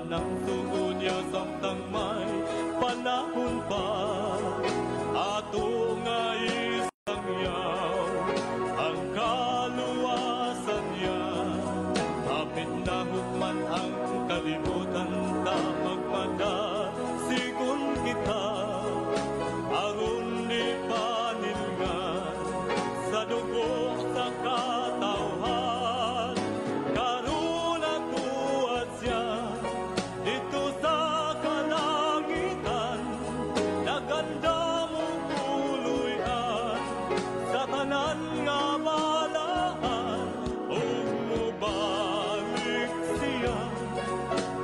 Tanang sugod niya samtang may panahon pa. Ato nga isangyaw ang kaluwasan niya. Hapit na hukman ang kalibutan, ta magmada sigon kita. Aron di panilngan sa dugo sa katawhan. Karon atuat siya dito sa kalangitan. Naganda mo puloy-an sa tanan nga balaan. Ug mobalik siya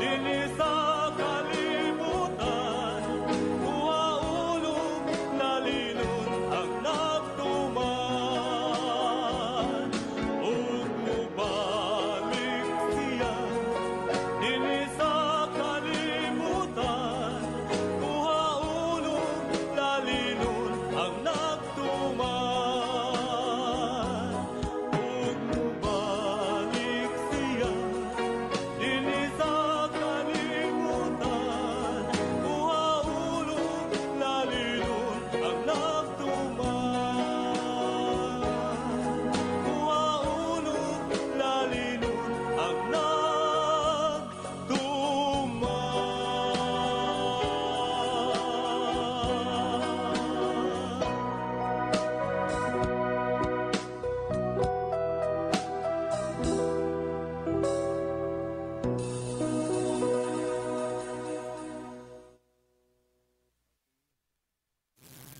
dinhi sa kalibutan. Kuhaon og lalinon ang nagtuman. Ug mobalik siya dinhi sa kalibutan. Kuhaon og lalinon ang nagtuman. Ug mobalik siya dinhi sa kalibutan. Kuhaon og lalinon ang nagtuman. Kuhaon og lalinon ang nagtuman.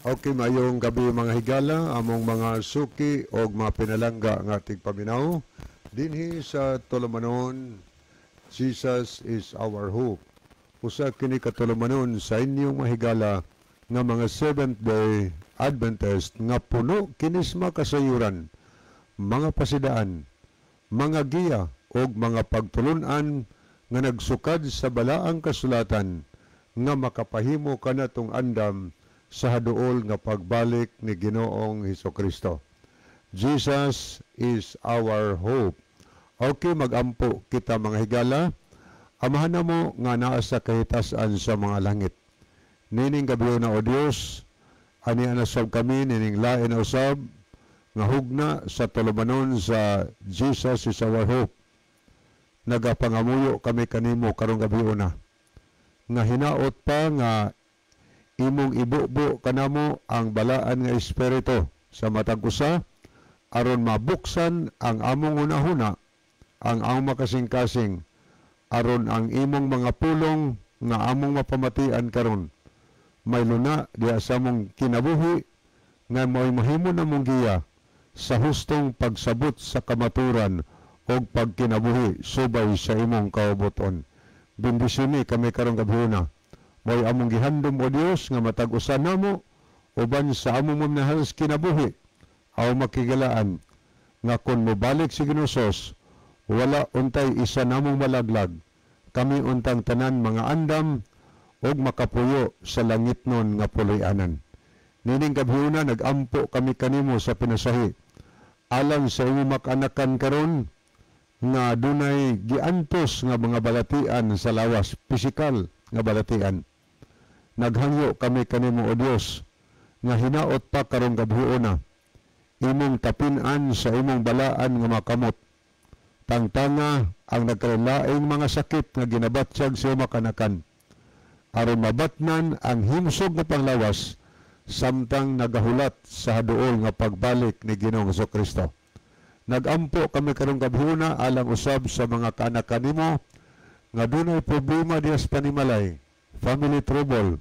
Okay, mayong gabi mga higala, among mga suki og mga pinalangga nga tigpaminaw dinhi sa Tulumanon, Jesus is Our Hope. Usa kini ka tulumanon sa inyong mga higala nga mga Seventh Day Adventist nga puno kinis makasayuran, mga pasidaan, mga giya og mga pagtulunan nga nagsukad sa balaang kasulatan nga makapahimo kanatong andam sa haduol nga pagbalik ni Ginoong Hesukristo. Jesus is our hope. Okay, magampo kita mga higala. Amahan na mo nga naa sa kahitasan sa mga langit. Nining gabi na o Dios, ani anasab kami nining lain na usab nga hugna sa tulumanon sa Jesus is our hope. Nagapangamuyo kami kanimo karong gabi una nga hinaot pa nga imong ibubo kanamo ang balaan nga espiritu sa matag usa aron mabuksan ang among hunahuna, ang among makasing-kasing, aron ang imong mga pulong nga among mapamatian karon may luna diha sa among kinabuhi nga mao'y mahimo namong giya sa hustong pagsabot sa kamaturan og pagkinabuhi subay sa imong kaubuton. Bendisyon kami karong gabhiona. Mo'y among gihandom o Dios nga matag usa namo uban sa among mamnahal sa kinabuhi aw makigalaan nga kon mobalik si Ginoong wala untay isa namong malaglag, kami untang tanan mga andam og makapuyo sa langitnon nga puloy-anan. Nining gabhiona nagampo kami kanimo sa pinasahi alang sa imong makanakan karon nga dunay giantos nga mga balatian sa lawas, pisikal nga balatian. Naghangyo kami kanimo o Dios nga hinaot pa karong gabhiona imong tapin-an sa imong balaan nga makamot. Tangtanga ang nagkalaing mga sakit nga ginabatsyag sa imong makanakan aron mabatnan ang himsog nga panglawas samtang nagahulat sa haduol nga pagbalik ni Ginoong Hesukristo. Nagampo kami karong gabhiona alang usab sa mga kaanakan nimo nga dunay problema diha sa panimalay, family trouble,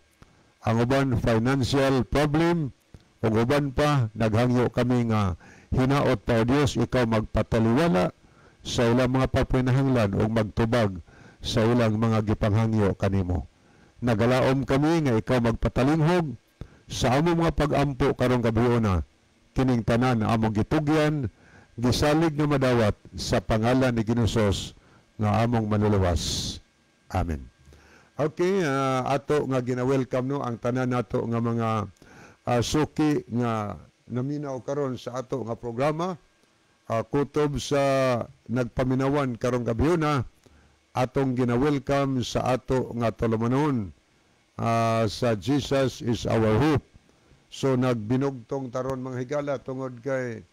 ang uban financial problem, ug uban pa. Naghangyo kami nga hinaot pa o Dios ikaw magpataliwala sa ilang mga pagpinahanglan ug magtubag sa ilang mga gipanghangyo kanimo. Nagalaom kami nga ikaw magpatalinghog sa among mga pag-ampo karong gabhiona. Kining tanan among gitugyan, gisalig nga madawat sa pangalan ni Ginoong nga among manluluwas. Amen. Okay, ato nga gina-welcome no ang tanan nato nga mga suki nga naminaw karon sa ato nga programa, kutob sa nagpaminawan karong gabhiona. atong gina-welcome sa ato nga tulumanon sa Jesus Is Our Hope. So nagbinugtong taron, mga higala, tungod kay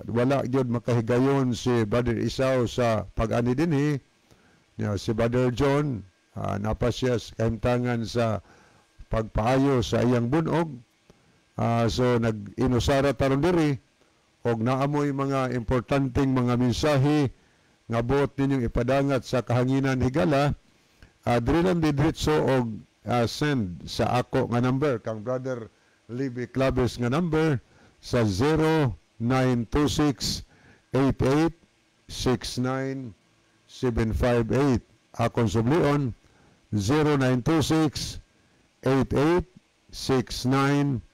wala gyud makahigayon si Brother Isaw sa pag-ani dinhi. Ya, si Brother John napa siya sa kahimtangan sa pagpaayo sa iyang bunog. So nag-inusara taron diri og naamoy mga importanteng mga mensahe nga buot ninyong ipadangat sa kahanginan, higala, diri lang diretso og send sa ako nga number, kang Brother Libby Claves nga number sa 0926 88 69 758. Akong sublion, 0926 88 69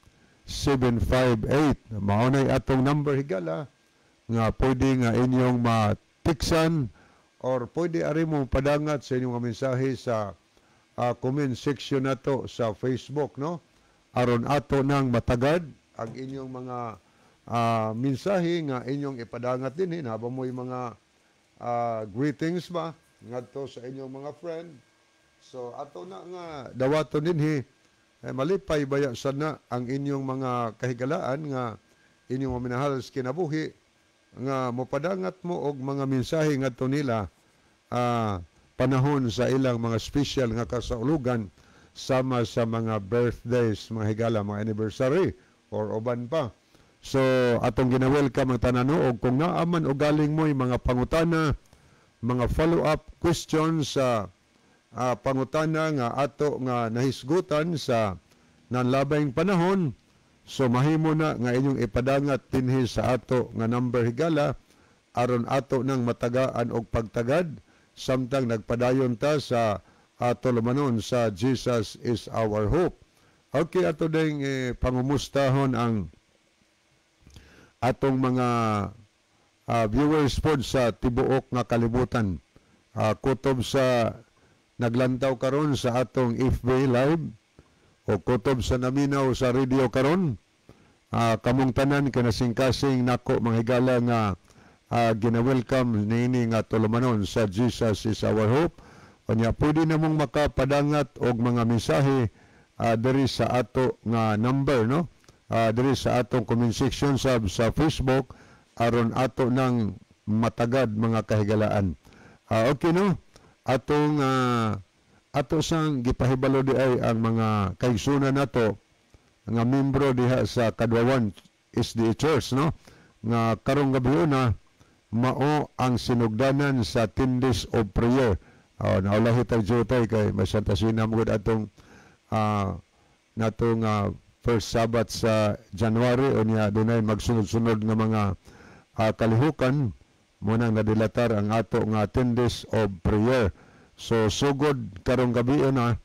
758. Maunay atong number, higala, nga pwede nga inyong matiksan or pwede ari mo padangat sa inyong mga mensahe sa comment section nato sa Facebook, no, aron ato nang matagad ang inyong mga mensahe nga inyong ipadangat din eh. Naba mo'y mga greetings ba ngadto sa inyong mga friend. So ato na nga dawaton dinhi eh, malipay baya sana ang inyong mga kahigalaan nga inyong minahal sa kinabuhi nga mopadangat mo og mga mensahe ngadto nila panahon sa ilang mga special nga kasaulugan, sama sa mga birthdays, mga higala, mga anniversary or uban pa. So atong gina-welcome ang tanan og kung naaman o galing mo'y mga pangutana, mga follow-up questions sa pangutana nga ato nga nahisgutan sa nanlabayng panahon, so mahimo na nga inyong ipadangat dinhi sa ato nga number, higala, aron ato nang matagaan og pagtagad samtang nagpadayon ta sa ato lumanon sa Jesus Is Our Hope. Okay, ato ding pangumustahon ang atong mga viewers pod sa tibuok nga kalibutan. Kutob sa naglantaw karon sa atong FB Live o kutob sa naminaw sa radio karon, kamong tanan kinasingkasing nako, mga higala, nga gina-welcome niini nga tulumanon sa Jesus Is Our Hope. Unya pwede namong makapadangat og mga mensahe diri sa ato nga number, no, diri sa atong comment section sa Facebook aron ato nang matagad, mga kahigalaan. Okay, no, atong ato sang gipahibalo di ay ang mga kaigsunan nato nga membro diha sa Kadwawan SDA Church, no, nga karong gabi na mao ang sinugdanan sa 10 days of prayer. Naulahi tag jutay kay may Santa Cena mo gud atong natong first Sabbath sa January. Unya dunay magsunod-sunod nga mga kalihukan mo nang nadilatar ang ato nga 10 days of prayer. So sugod karong gabi na.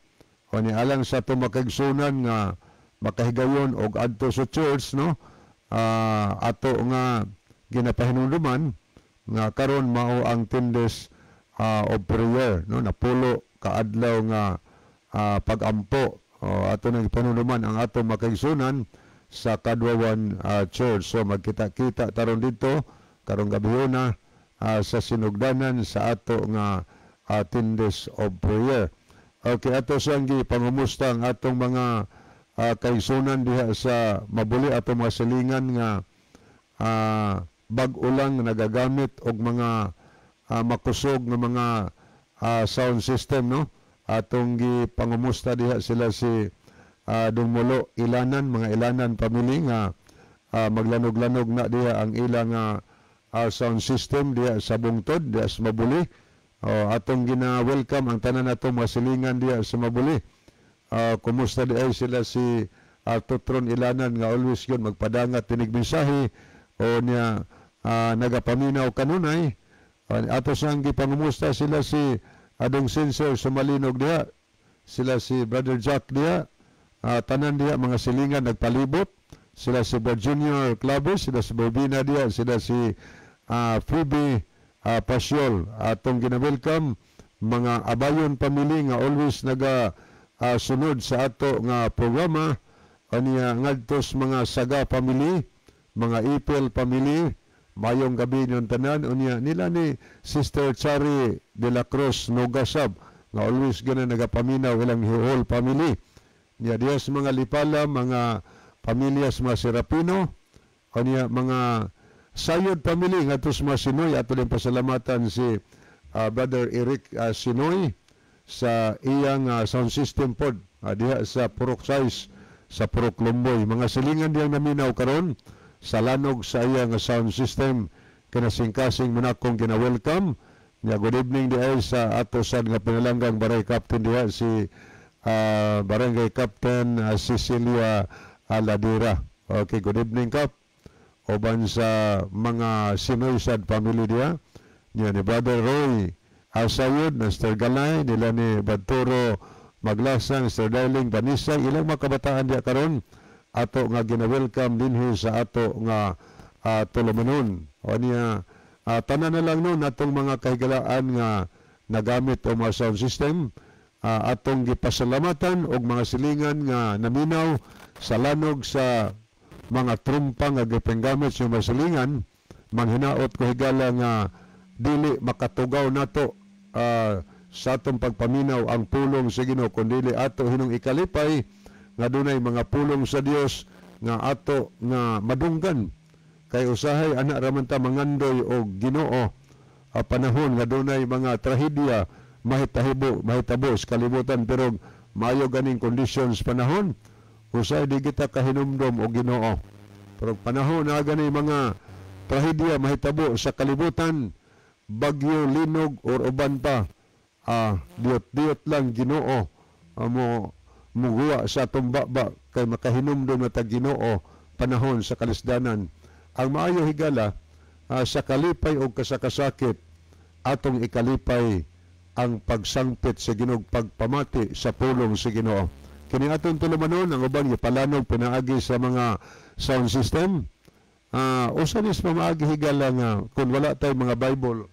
Unya alang sa ato makaigsunan nga makahigayon og adto sa church, no, ato nga ginapahinumduman nga karon mao ang 10 days of prayer, no, napulo ka adlaw nga pagampo. Ato nang ipanunuman ang ato makaigsunan sa Kadwawan Church. So magkita-kita taron dito karong gabi na sa sinugdanan sa ato nga 10 days of prayer. Okay, ato sang gipangumusta ang atong mga kaigsunan diha sa Mabuli, atong mga silingan nga bag-o lang nagagamit og mga makusog nga mga sound system, no. Atong gipangumusta diha sila si Dungmulo Ilanan, mga Ilanan family nga maglanog-lanog na diha ang ilang sound system diha sa bungtod diha sa Mabuli. Atong gina-welcome ang tanan nato mga silingan diha sa Mabuli. Kumusta di ay sila si Totron Ilanan nga always yun magpadangat tinig mensahe o niya nagapaminaw kanunay. Ato sang gipangumusta sila si Adong Sensor sa Malinog diha, sila si Brother Jack diha, tanan diha mga silingan nagpalibot, sila si Brother Junior Claves, sila si Bobina diha, sila si Phoebe Pasiol. Atong gina-welcome mga Abayon family nga always naga sunod sa ato nga programa. Aniya ngadtos mga Saga family, mga Ipil family, Mayong gabi inyong tanan. Unya nila ni Sister Chari de la Cruz Nogasab nga always gana nagapaminaw ilang whole family. Niya diya sa mga Lipala, mga pamilya sa mga Serapino, unya mga Sayod family nga sa mga Sinoy. Ato din pasalamatan si Brother Eric Sinoy sa iyang sound system pod diha sa Purok Size sa Purok Lumboy. Mga silingan diyang naminaw karon sa lanog sa iyang sound system, kinasingkasing manakong gina-welcome niya. Good evening di ay sa ato sad nga pinalanggang barangay captain diha, si Barangay Captain Cecilia Aladira. Okay, good evening, Kap. Uban sa mga Sinoy sad family diha niya ni Brother Roy Asayod, Mr. Galay, nila ni Banturo Maglasang, Mr. Darling Banisa, ilang mga kabataan diha karon ato nga gina-welcome dinhi sa ato nga tulumanon. O niya, tanan na lang nun atong mga kahigalaan nga nagamit o mga sound system, atong gipasalamatan og mga silingan nga naminaw sa lanog sa mga trumpa nga gipanggamit sa mga silingan. Manghinaot ko, higala, nga dili makatugaw nato sa atong pagpaminaw ang pulong sa Ginoo kun dili ato hinong ikalipay nga dunay mga pulong sa Dios nga ato nga madunggan, kay usahay ana raman ta mangandoy og Ginoo panahon nga dunay mga trahedya mahitabo sa kalibutan. Pero maayo ganing conditions panahon, usahay di kita kahinumdom og Ginoo, pero panahon na gani mga trahedya mahitabo sa kalibutan, bagyo, linog or uban pa, diot-diot lang Ginoo mo muguwa sa atong baba kay makahinumdom na ta Ginoo panahon sa kalisdanan. Ang maayo, higala, sa kalipay o kasakasakit, atong ikalipay ang pagsangpit sa Ginoo, pagpamati sa pulong sa Ginoo. Kini atong tulumanon, ang uban gipalanog pinaagi sa mga sound system. Usa nis pamaagi, higala, nga kung wala tay mga Bible,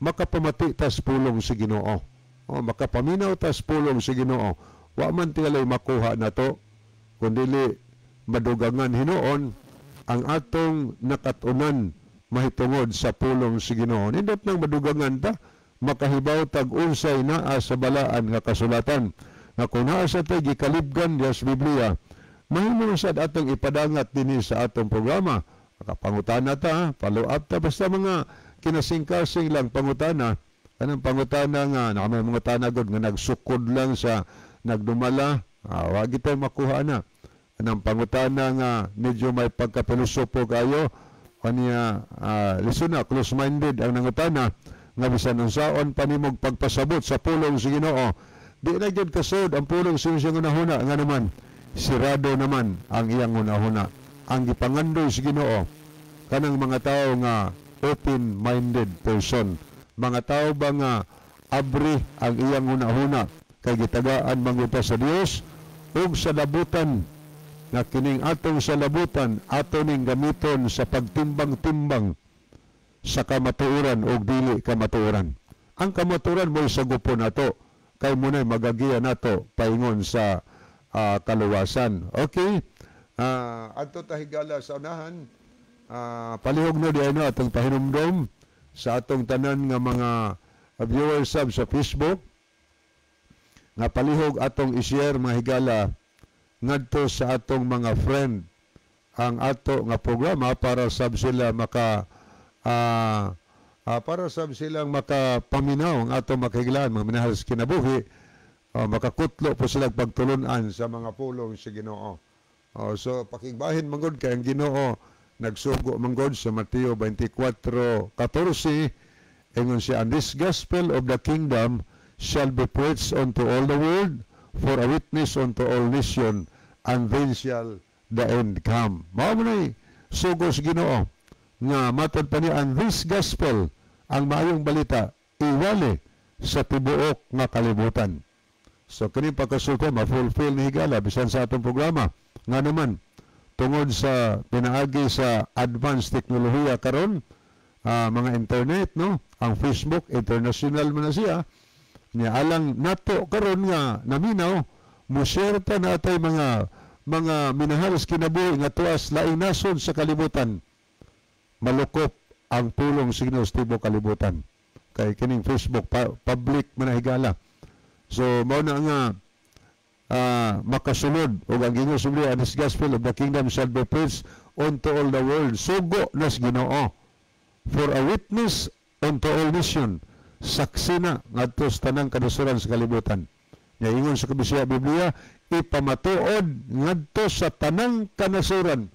makapamati tas pulong sa Ginoo. O, makapaminaw tas pulong sa Ginoo. Wa man tingalay makuha nato kun dili madugangan hinuon ang atong nakatunan mahitungod sa pulong sa Ginoo. Nindot nang madugangan ta, makahibaw tag unsay naa sa balaan nga kasulatan. Nga kung naa sa tay gikalibgan diya sa Biblia, mahimo sad atong ipadangat dinhi sa atong programa. Makapangutana ta, follow up ta, basta mga kinasingkasing lang pangutana. Anong pangutana nga, na may mangutana gud nga nagsukod lang sa nagdumala, wag tayo makuha na. Anong pangutana nga medyo may pagkapilosopo kayo, kaniya listen na, close-minded ang nangutana, nga bisan unsaon pa nimog pagpasabot sa pulong sa Ginoo, di na gyud kasod ang pulong sa iyang hunahuna, nga naman sirado naman ang iyang hunahuna. Ang gipangandoy sa Ginoo kanang mga tao nga open-minded person, mga tao ba nga abri ang iyang hunahuna kay gitagaan man gyud sa Dios ug sa labutan, nga kining atong sa labutan ato ning gamiton sa pagtimbang-timbang sa kamatuoran o dili kamatuoran. Ang kamatuoran mo'y sagupon nato kay muna'y magagiya nato paingon sa kaluwasan. Okay. Adto ta, higala, sa unahan. Palihog no di ano atong pahinumdom sa atong tanan nga mga viewers sab sa Facebook nga palihog atong i-share, mga higala, ngadto sa atong mga friend ang ato nga programa para sab silang makapaminaw ang atong makahigalaan, mga minahal sa kinabuhi, makakutlo po sila pagtulunan sa mga pulong sa Ginoo. Oh, so pakigbahin manggod kay ang Ginoo nagsugo manggod sa Mateo 24:14, ingon siya, "And this gospel of the kingdom shall be preached unto all the world for a witness unto all nation, and then shall the end come." Mao mo na'y sugo sa Ginoo nga matod pa niya, and this gospel, ang maayong balita, iwali sa tibuok nga kalibutan. So kini pagkasulti ma-fulfill ni, higala, bisan sa atong programa. Nga naman tungod sa pinaagi sa advanced teknolohiya karon, mga internet, no, ang Facebook, international man na siya niya. Alang nato karon nga naminaw, mo share ta natay mga minahal sa kinabuhi nga tuas laing nasod sa kalibutan. Malukop ang pulong sa Ginoo sa tibuok kalibutan. Kay kining Facebook public man na, higala. So mao na nga makasulod og ang Ginoo sa Biblia, "This gospel of the kingdom shall be preached unto all the world." Sugo nas Ginoo for a witness unto all nation. Saksi na ngadto sa tanang kanasuran sa kalibutan. Nya ingon sa Kabisaya Biblia, ipamatuod ngadto sa tanang kanasuran.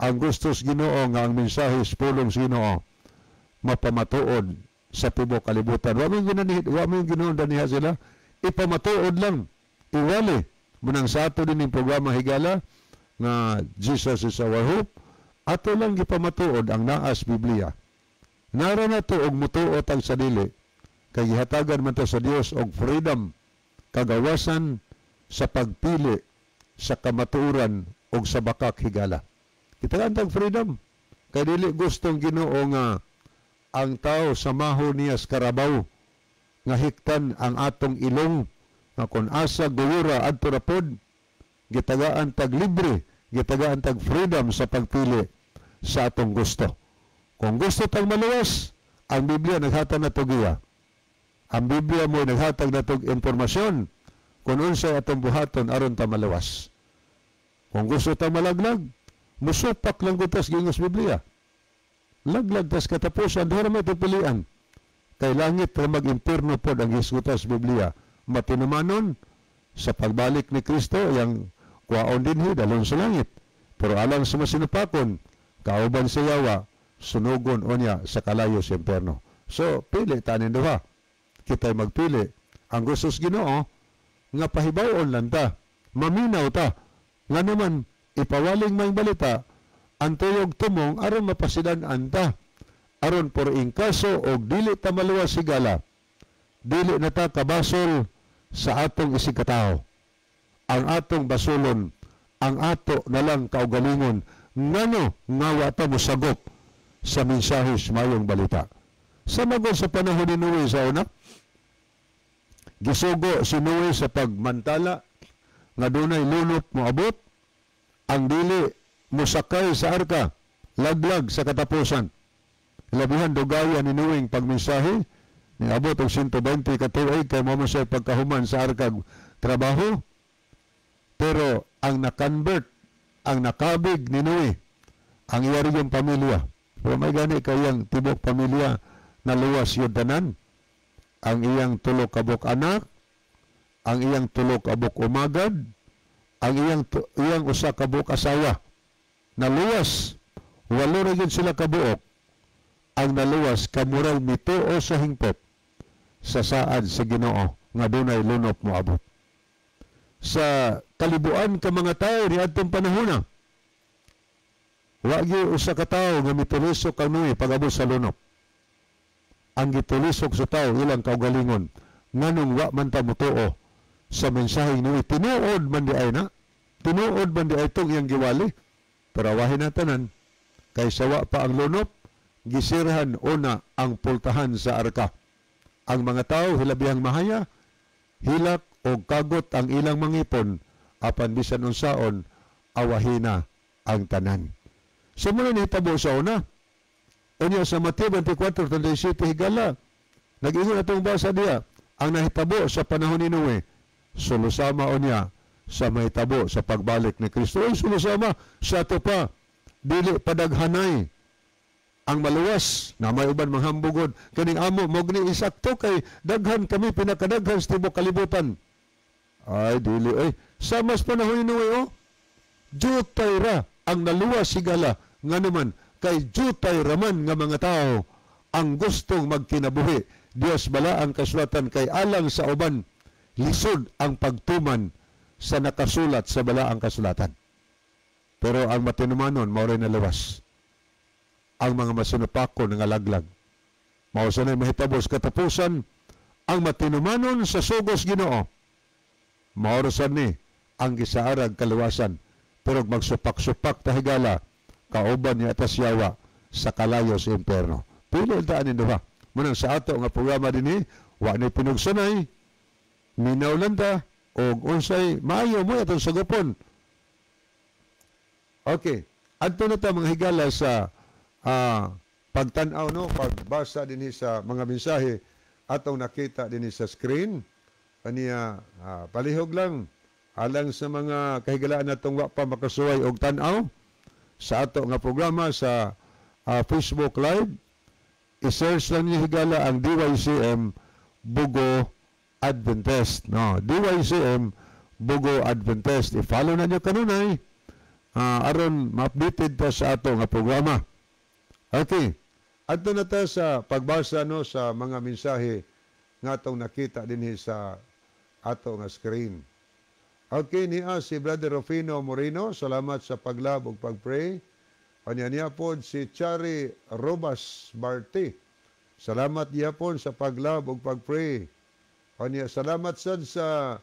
Ang gusto sa Ginoo nga ang mensahe sa pulong sa Ginoo mapamatuod sa tibuok kalibutan. Wa man Ginoo daniha sila, ipamatuod lang, iwali munang sa ato din yung programa, higala, nga Jesus Is Our Hope, ato lang gipamatuod ang naas Biblia. Nara na to og mutuo tag sa dili, kay gihatagan man ta sa Dios og freedom, kagawasan sa pagpili sa kamatuoran og sa bakak, higala. Kita tag freedom kay dili gustong Ginoo nga ang tao sa maho niya sa karabaw nga hiktan ang atong ilong, nga kung asa guyura adto ra pod. Gitagaan tag libre, gitagaan tag freedom sa pagpili sa atong gusto. Kung gusto tag maluwas, ang Biblia naghatag na giya. Ang Biblia mo naghatag na tog impormasyon kung unsay atong buhaton aron ta maluwas. Kung gusto ta malaglag, musupak lang gud tas gingos Biblia, laglag tas katapusan. Duha ra may pilian, kay langit ra mag-impierno pod ang gisgutan sa Biblia. Matinumanon sa pagbalik ni Kristo, yang kuwaon dinhi, dalon sa langit, pero alang sa masinupakon, kauban sa yawa, sunugon unya sa kalayo sa impierno. So pili tanin duha, kita'y magpili. Ang gusto sa Ginoo nga pahibaw-on lang ta, maminaw ta, nga naman ipawaling may balita ang tuyog tumong aron mapasidan anta, aron por in kaso og dili ta maluwas, higala, dili na ta kabasol sa atong isigkatao. Ang atong basolon ang ato na lang kaugalingon, ngano nga wa ta mosagop sa mensahe sa mayong balita. Sa magod sa panahon ni Noe sa una, gisugo si Noe sa pagmantala nga dunay lunop moabot, ang dili mosakay sa arka, laglag sa katapusan. Labihan dugaya ni Noeng pagmensahe, niabot og 120 ka tuig kay mo siya pagkahuman sa arka trabaho. Pero ang na-convert, ang nakabig ni Noe, ang iya yung pamilya. Pero may gani kayang tibok pamilya naluwas yun tanan. Ang iyang tulo kabuk anak, ang iyang tulo kabuk umagad, ang iyang usa kabuk asawa. Naluwas, walo ra gyud sila kabuok. Ang naluwas kamural mituo sa hingpit sa saad sa Ginoo nga dunay lunop moabot. Sa kalibuan ka mga tao niadtong panahona, wa gyud usa ka tawo nga mitulisok kang Noe pag-abot sa lunop. Ang gitulisok sa tao ilang kaugalingon, nganong wa man ta motuo sa mensahe ni Noe? Tinuod man di ay na? Tinuod man di ay itong iyang giwali? Pero awahin na tanan, kay sawa pa ang lunop, gisirhan una ang pultahan sa arka. Ang mga tao hilabihang mahaya, hilak o kagot ang ilang mangipon, apan bisan unsaon, awahina ang tanan. So muna nahitabo sa una. Unya sa Mateo 24:37, higala, nag-ingon atong basa diya, ang nahitabo sa panahon ni Noe, sulusama unya sa mahitabo sa pagbalik ni Kristo. Oy, sulusama sa ato pa, dili padaghanay ang maluwas na may uban manghambugod kaning amo mo gni isakto kay daghan kami, pinakadaghan sa tibuok kalibutan. Ay dili ay, sa mas panahon ni Noe, oh, jutay ra ang naluwas, higala, nga naman kay jutay raman nga mga tao ang gustong magkinabuhi. Dios bala ang kasulatan, kay alang sa uban lisod ang pagtuman sa nakasulat sa balaang kasulatan. Pero ang matinumanon mao ray naluwas. Ang mga masinupakon nga laglag. Mao sa mahitabo sa katapusan, ang matinumanon sa sugos Ginoo, mao ra sad ni ang gisaarag kaluwasan. Pero magsupak-supak ta, higala, kauban niya tas yawa sa kalayo sa impierno. Pili ta ani duha. Munang sa ato nga programa dinhi, wa ni pinugsanay, minaw lang ta og unsay maayo mo atong sagupon. Okay. Adto na ta, mga higala, sa pagtan-aw, no, pagbasa dinhi sa mga mensahe atong nakita dinhi sa screen. Kaniya palihog lang, alang sa mga kahigalaan natong wa pa makasuway og tan-aw sa ato nga programa sa Facebook Live, i-search lang niyo, higala, ang DYCM Bogo Adventist, no? DYCM Bogo Adventist, i-follow na niyo kanunay aron ma-updated ta sa ato nga programa. Okay. Adto na ta sa pagbasa, no, sa mga mensahe nga atong nakita dinhi sa ato nga screen. Okay, niya si Brother Rufino Moreno, salamat sa pag-love ug pag-pray. Kanya niya pod si Chari Robas Barti. Salamat gyapon sa pag-love ug pag-pray. Kanya salamat sad sa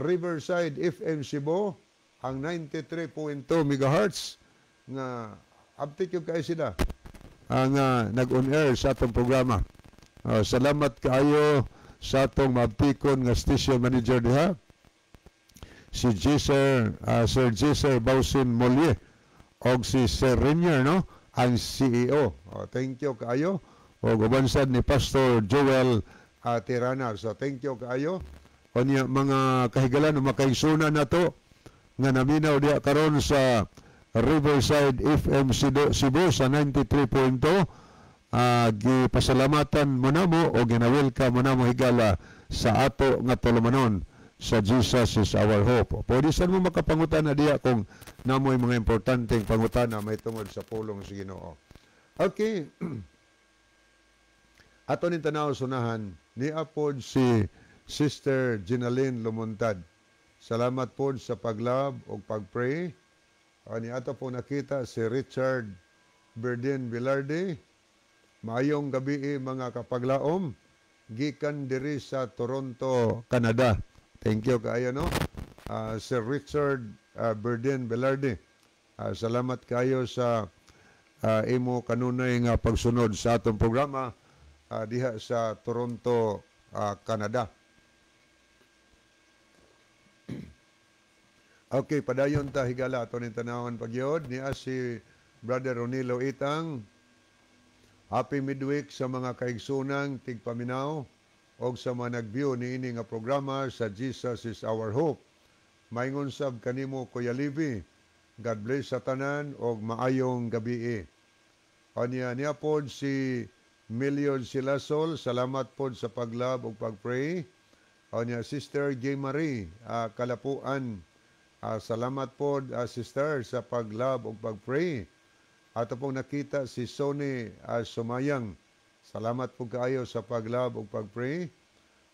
Riverside FM Cebu, ang 93.2 MHz nga update yung kayo sila ang nag-on air sa atong programa. Salamat kaayo sa atong maabtikon nga station manager diha, si Gisser, Sir Gisser Bausin Molye og si Sir Renier, no, ang CEO. Oh, thank you kaayo. Og uban sad ni Pastor Joel Tirana. So thank you kaayo. Unya mga kahigalan o makaigsunan nato nga naminaw diha karon sa Riverside FM Cebu sa 93.2, gipasalamatan mo namo o gina-welcome mo namo, higala, sa ato nga tulumanon sa Jesus Is Our Hope. Pwede sad mo makapangutana diya kung namoy mga importanteng pangutana may tungod sa pulong sa Ginoo. Okay. Ato ning tanaw sunahan ni apod si Sister Ginaline Lumuntad. Salamat pod sa pag-love ug pag-pray. Ani ato po nakita si Richard Berdin Velarde. Maayong gabi, mga kapaglaom, gikan diri sa Toronto, Canada. Thank you kaayo, no. Sir Richard Berdin Velarde. Salamat kayo sa imo kanunay nga pagsunod sa atong programa diha sa Toronto, Canada. Okay, padayon ta, higala, ato ning tanawon pagyod niya si Brother Ronilo Itang. Happy midweek sa mga kaigsunang tigpaminaw og sa mga nag-view niini nga programa sa Jesus Is Our Hope. Maingon sab kanimo, Kuya Levi. God bless sa tanan og maayong gabi. Anya niya pod si Million Silasol, salamat pod sa pag-love ug pag-pray. Anya Sister J. Marie Kalapuan, salamat pod, sister, sa pag-love ug pag-pray. Ato pong nakita si Sonny Sumayang. Salamat po kaayo sa pag-love ug pag-pray.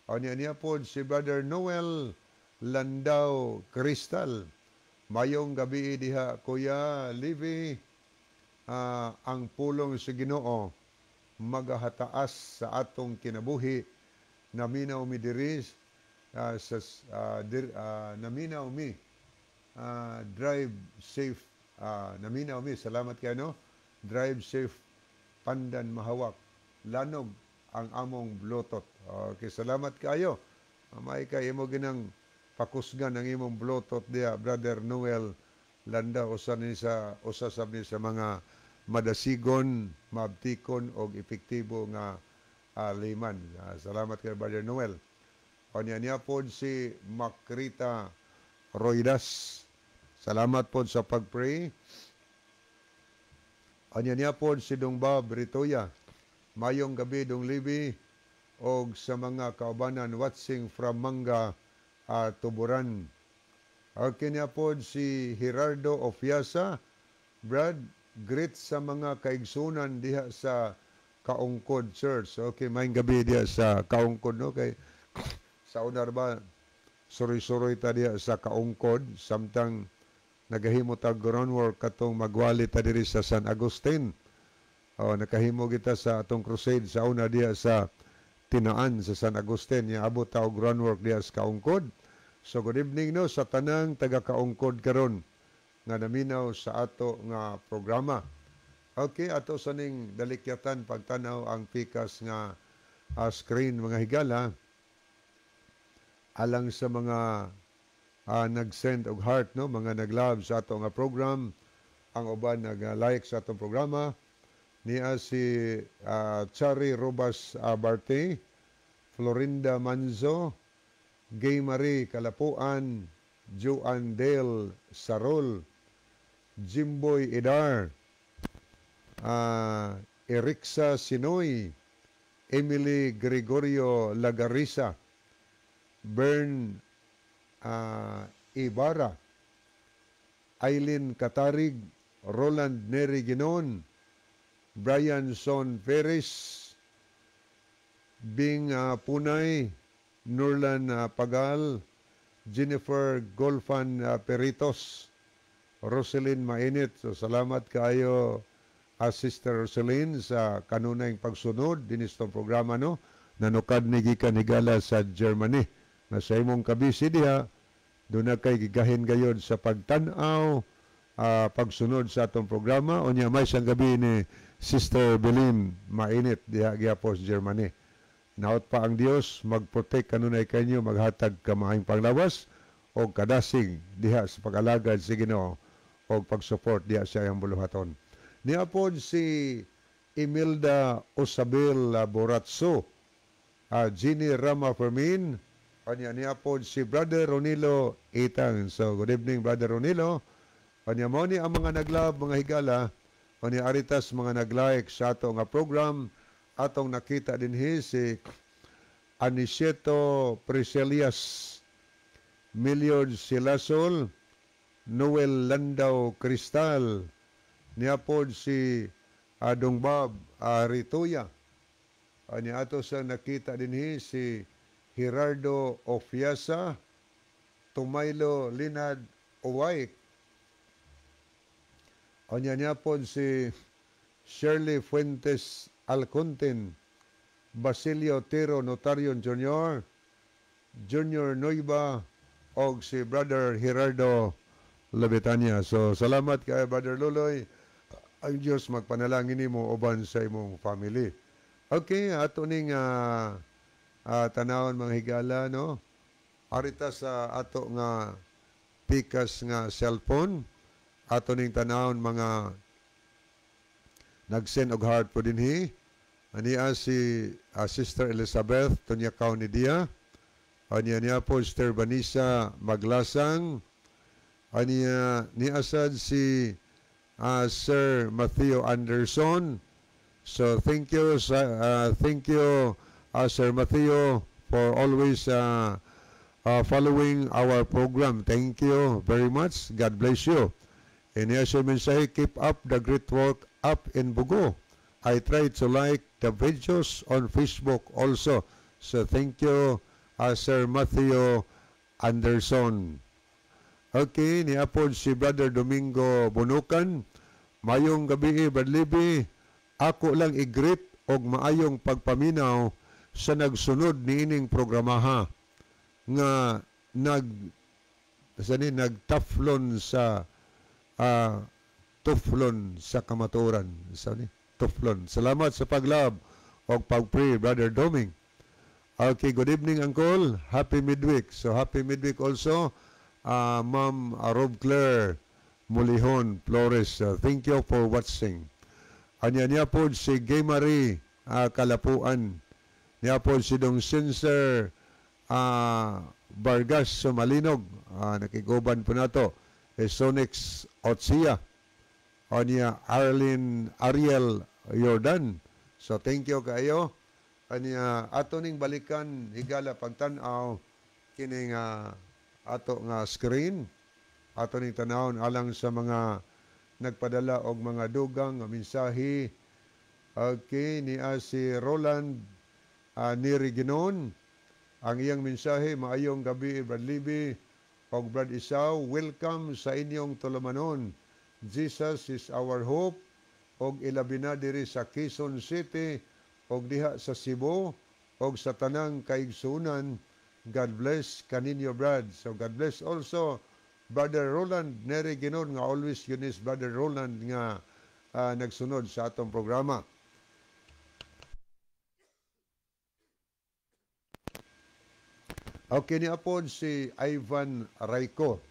Anya niya pod si Brother Noel Landau Crystal. Mayong gabi diha, Kuya Levi, ang pulong sa Ginoo magahataas sa atong kinabuhi. Naminaw mi diri sa naminaw mi, drive safe, naminaw mi, salamat kay, no, drive safe, pandan mahawak lanog ang among Bluetooth. Okay, salamat kaayo. May kay imo ginang pakusgan ang imong Bluetooth diha, Brother Noel Landa, usa sab ni sa mga madasigon, maabtikon og epektibo nga liman. Salamat kay Brother Noel. Kanya niya pod si Makrita Roidas. Salamat pod sa pag-pray. Anya niya pod si Dong Bob Ritoya. Mayong gabi, Dong Libi, og sa mga kaubanan watching from Manga, Tuburan. Okay niya pod si Gerardo Ofiasa. Brad, greet sa mga kaigsunan diha sa Kaungkod Church. Okay, maayong gabi diha sa Kaungkod, no, kay sa unar ba suroy-suroy ta diha sa Kaungkod samtang nagahimo ta groundwork katong magwali ta diri sa San Agustin. Oh, nakahimo kita sa atong crusade sa una diha sa Tinaan sa San Agustin, ya abot ta og groundwork diha sa Kaungkod. So good evening, no, sa tanang taga Kaungkod karon nga naminaw sa ato nga programa. Okay, ato sa ning dalikyatan pagtanaw ang pikas nga screen, mga higala, alang sa mga nag-send og heart, no, mga nag-love sa ato nga program, ang uban nag-like sa atong programa. Niya si Chari Robas Abarte, Florinda Manzo, Gay Marie Kalapuan, Joan Del Sarol, Jimboy Idar, Erixa Sinoy, Emily Gregorio Lagarisa, Bern Ibarra, Eileen Katarig, Roland Neri Ginon, Brian Son Perez, Bing Punay, Nurlan Pagal, Jennifer Golfan Peritos, Roselyn Mainit. So salamat kaayo, Sister Roselyn, sa kanunayng pagsunod dinhi sa programa, no, nanukad ni gikan higala sa Germany. Na sa imong kabisi diha duna kay gigahin gayod sa pagtan-aw, pagsunod sa atong programa. Unya may sang gabi ni Sister Belin Mainit diha gyapon sa Germany. Naot pa ang Dios magprotect kanunay kanyo, maghatag kamaayong panglawas o kadasig diha sa pag-alagad sa Ginoo o pag-support diha sa iyang buluhaton. Niya pod si Imelda Osabel Boratso, Ginny Rama Fermin, kanya niya pod si Brother Ronilo Itang. So good evening, Brother Ronilo. Kanya mo ni ang mga nag-love, mga higala, kanya aritas mga nag-like sa ato nga program. Atong nakita dinhi si Aniceto Priscilias, Miliod Silasol, Noel Landau Cristal, niya pod si Adong Bob Rituya. Anya ato sa nakita dinhi si Gerardo Ofiasa, Tumaylo Linad Uwayk. Anya niya pod si Shirley Fuentes Alcontin, Basilio Tero Notarion Jr., Junior Noiba, og si Brother Gerardo Labetania. So, salamat kay Brother Luloy. Ang Diyos magpanalangin nimo uban sa imong family. Okay, ato ning tanawon, mga higala, no? Arita sa ato nga pikas nga cellphone, ato ning tanawon mga nag-send og heart po dinhi. Ania si Sister Elizabeth Tunyakaw ni Dia. Ania niya po Sister Vanessa Maglasang. Ania ni asad si Sir Matthew Anderson. So thank you, Sir Matthew, for always following our program. Thank you very much. God bless you. And yes, siya mensahe, "Keep up the great work up in Bogo. I try to like the videos on Facebook also." So thank you, Sir Matthew Anderson. Okay, niapod si Brother Domingo Bunukan. "Mayong gabi, Brad Libby. Ako lang i-greet og maayong pagpaminaw sa nagsunod niining programaha nga nag sa ni nagtaflon sa tuflon sa kamatuoran." Sa ni tuflon. "Salamat sa pag-love og pag-pray, Brother Doming." Okay, "Good evening, Uncle. Happy midweek." So happy midweek also, Ma'am Rob Claire Mulihon Flores. Thank you for watching. Anya niya po si Gay Marie Kalapuan. Niya po si Dong Sinser Vargas Sumalinog. Nakiguban po nato. Sonix Otsia. Anya Arlene Ariel Jordan. So thank you kayo. Anya ato ning balikan, higala, pagtan-aw kining ato nga screen. Ato ning tanawon alang sa mga nagpadala og mga dugang nga mensahe. Okay, niya si Roland Neri Ginon. Ang iyang mensahe, "Maayong gabi, Brad Libby og Brad Isaw, welcome sa inyong tulumanon. Jesus is our hope og ilabi na diri sa Quezon City og diha sa Cebu og sa tanang kaigsunan. God bless kaninyo, Brad." So God bless also, Brother Roland Neri Ginon, nga always yun is Brother Roland nga nagsunod sa atong programa. Okay, ni apod si Ivan Rayco.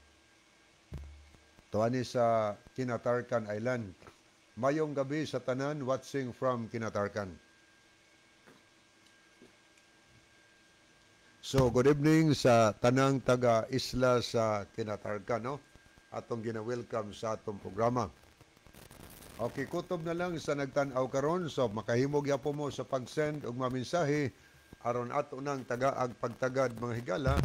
Tuani sa Kinatarkan Island. Mayong gabi sa tanan watching from Kinatarkan. So good evening sa tanang taga isla sa Kinatarkan, no? Atong gina-welcome sa atong programa. Okay, kutob na lang sa nagtan-aw karon, so makahimog yapo mo sa pag-send og mga mensahe aron ato nang tagaag pagtagad, mga higala,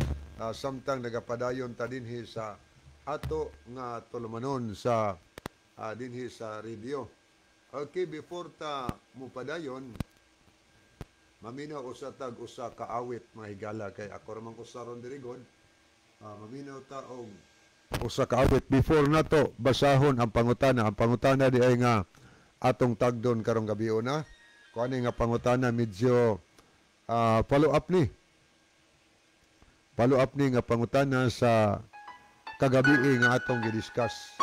samtang nagapadayon ta dinhi sa ato nga tulumanon sa dinhi sa radio. Okay, before ta mupadayon, maminaw usa tag usa ka awit, mga higala, kay ako ra man ko saron diri god. Maminaw ta og usa ka awit before nato basahon ang pangutana. Ang pangutana di ay nga atong tagdon karong gabi una. Kuan nga pangutana medyo follow up ni. Follow up ni nga pangutana sa kagabi nga atong gidiscuss.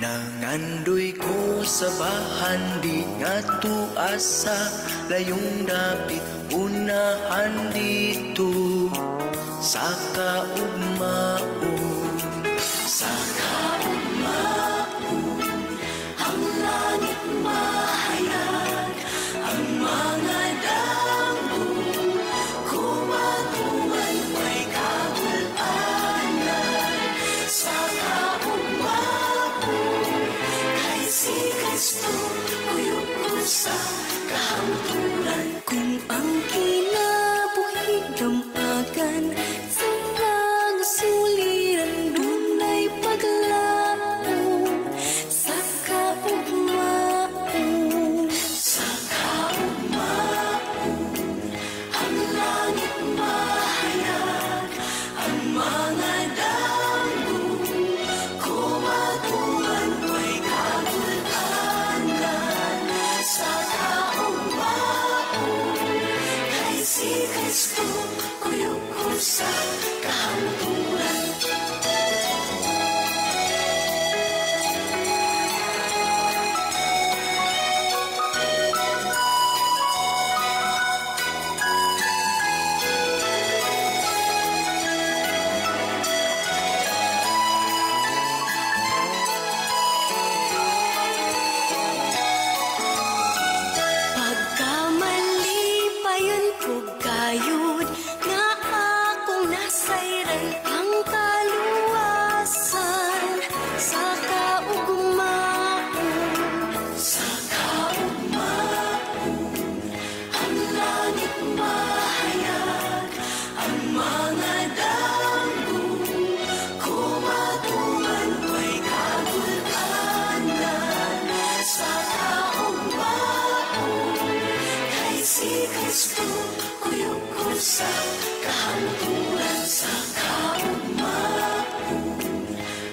Nangandoy ko sa bahan di nga tuasa, layong dapit unahan dito sa kaugmaon. Sa kaugmaon, ang langit mahayag, ang mga damo kumatuman may kagul-anan. Sa kaugmaon, kay si Kristo kuyog ko sa kahangturan. Kung ang kinabuhi damagan sa mga suliran, dunay paglaom sa kaugmaon. Sa kaugmaon, ang langit mahayag, ang mga damo kumatuman may kagul-anan. Sa kaugmaon, kay si Kristo kuyog ko sa kahangturan. Pagkamalipayon ko gayud nga akong nasayran ang kaluwasan sa kaugmaon. Sa kaugmaon, ang langit mahayag, ang mga damo kumatuman may kagul-anan. Sa kaugmaon, kay si Kristo kuyog ko sa kahangturan. Sa kaugmaon,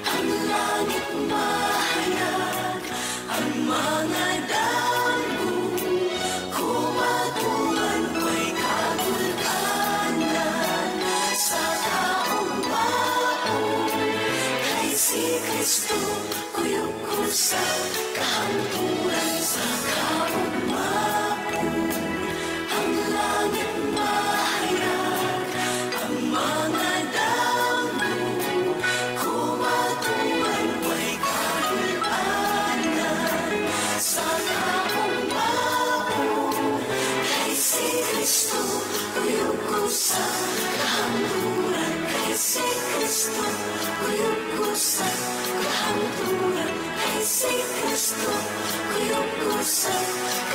ang langit mahayag, ang mga damo kumatuman may kagul-anan. Sa kaugmaon, kay si Kristo kuyog ko sa kahangturan. Sa kaugmaon, ang langit mahayag, ang mga damo kumatuman may kagul-anan. Sa kaugmaon, kay si Kristo kuyog ko sa kahangturan. Kay si Kristo kuyog ko sa kahangturan. Kay si Kristo kuyog ko sa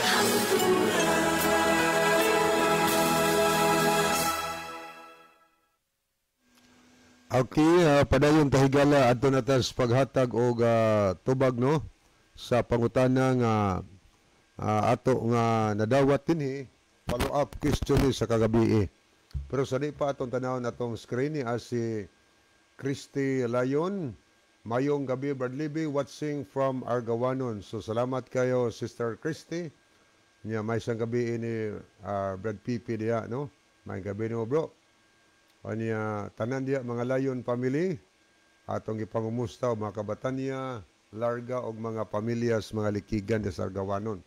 kahangturan. Okay, padayon tahigala adto na ta sa paghatag og tubag, no, sa pangutana nga ato nga nadawat dinhi, follow up question ni sa kagabi. Pero sa di pa atong tanawon atong screen ni as si Christy Layon. Mayong gabi, Brad Libby, watching from Argawanon. So salamat kayo, Sister Christy. Nya may isang gabi ni Brad Pipi diha, no? May gabi nimo, bro. Anya tanan diha mga Layon family, atong gipangumusta og mga kabatanya, larga og mga pamilya sa mga likigan di sa Argawanon.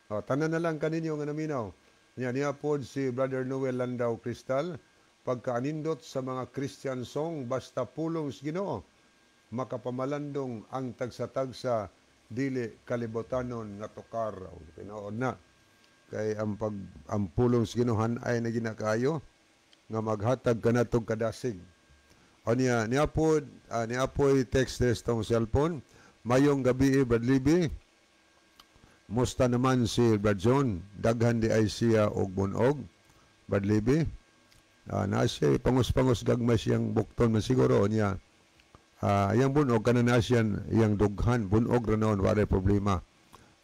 Tanan na lang kaninyo nga naminaw. Nya niya pod si Brother Noel Landau Cristal, pagkaanindot sa mga Christian song basta pulong sa Ginoo. makapamalandong ang tagsa-tagsa dili kalibutanon nga tukar. O, tinuod na kay ang pag ang pulong sa Ginoo ay na ginakayo nga maghatag kanatong kadasig. O niya niapod niapoy text this tong cellphone. Mayong gabi, Brad Libby. Musta naman si Brad John? Daghan di ay siya og bunog. Brad Libby. Na siya pangos-pangos gagmay siyang bukton man siguro niya. Iyang bunog kana na siya iyang dughan bunog ra noon, wala problema.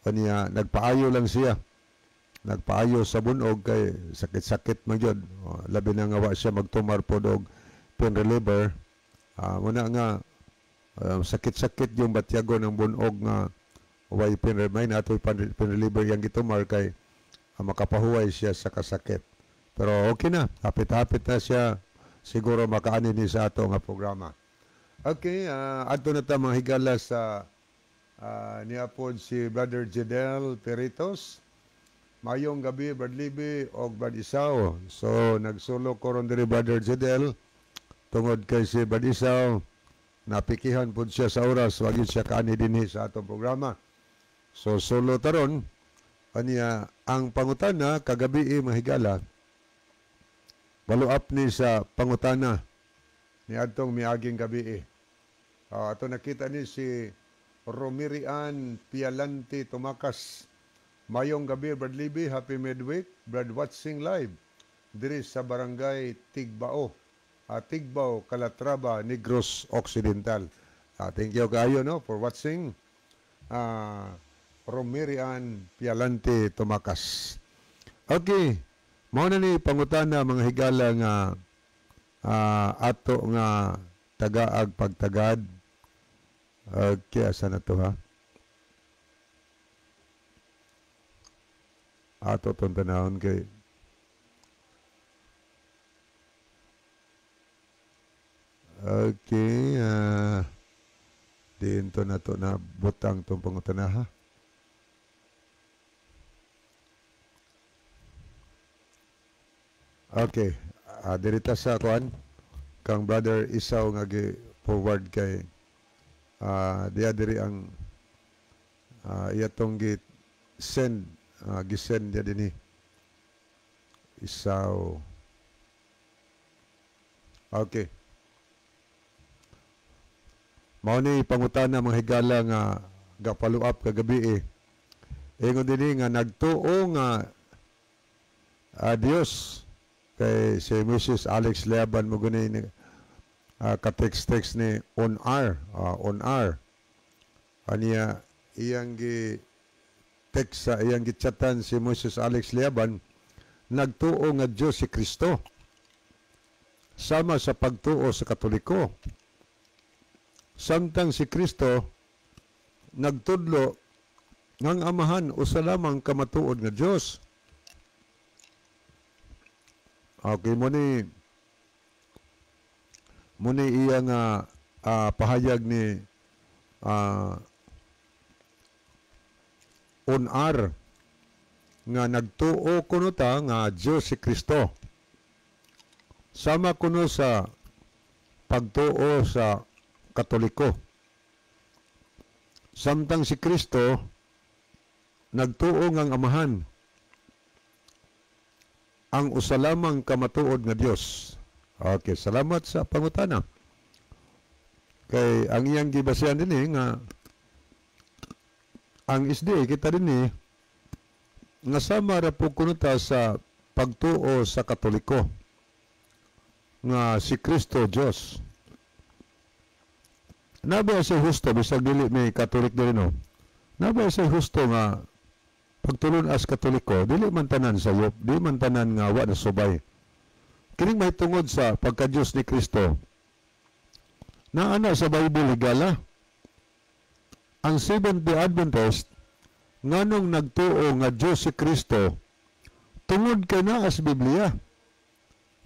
O niya nagpaayo lang siya. Nagpaayo sa bunog kay sakit-sakit man gyud. O, labi na nga wa siya magtumar pod og pain reliever. Muna nga sakit-sakit yung batyago ng bunog nga way pain reliever, natoy pain reliever yang gitumar kay makapahuway siya sa kasakit. Pero okay na, hapit-hapit na siya siguro makaani ni sa ato nga programa. Okay, adto na ta mga higala sa niapod si Brother Jedel Peritos. Mayong gabi, Brad Libby og Brad Isaw. So nagsulo ko ron diri, Brother Jedel, tungod kay si Brad Isaw napikihan pud siya sa oras, wag yun siya kaani dinhi sa atong programa. So solo taron aniya ang pangutana kagabi, mga higala. Follow up ni sa pangutana ni adtong miaging gabi. Ato nakita ni si Romirian Pialanti Tumakas. Mayong gabi, Brad Libby, happy midweek. Brad watching live diri sa Barangay Tigbao. Tigbao, Calatrava, Negros Occidental. Thank you kayo no for watching. Romirian Pialante Tumakas. Okay. Mao na ni pangutana, mga higala, nga ato nga tagaag pagtagad. Okay, asa na to ha? Ato tong tanahon kay okay, diin to na to na butang tong pangutana ha. Okay, dirita sa kuan kang Brother Isaw nga gi forward kay diya diri ang iya tong gi send gisend diya dinhi Isaw. Okay. Mao ni pangutana, mga higala, nga ga-follow up kagabi eh. Ingon dinhi nga nagtuo nga Dios kay si Mrs. Alex Leaban mo gani ni ka-text-text ni on R, on R. Aniya iyang gi text sa iyang gichatan si Mrs. Alex Leaban, nagtuo nga Dios si Kristo sama sa pagtuo sa Katoliko. Samtang si Kristo nagtudlo ngang Amahan usa lamang ka matuod nga Dios. Okay, mo ni iya nga pahayag ni on R nga nagtuo kuno ta nga Dios si Kristo. Sama kuno sa pagtuo sa Katoliko. Samtang si Kristo nagtuo ngang Amahan ang usa lamang kamatuod nga Dios. Okay, salamat sa pangutana. Kay ang iyang gibasihan dinhi nga ang SDA kita dinhi nga sama ra po kuno ta sa pagtuo sa Katoliko nga si Kristo Dios. Nabay sa husto bisag dili may Katolik diri no. Nabay sa husto nga pagtulon as Katoliko dili man tanan sayop, di man tanan nga wa na subay. Kining mahitungod sa pagka-Dios ni Kristo. Naana sa Bible, higala. Ang Seventh-day Adventist nganong nagtuo nga Dios si Kristo tungod kay naa sa Biblia.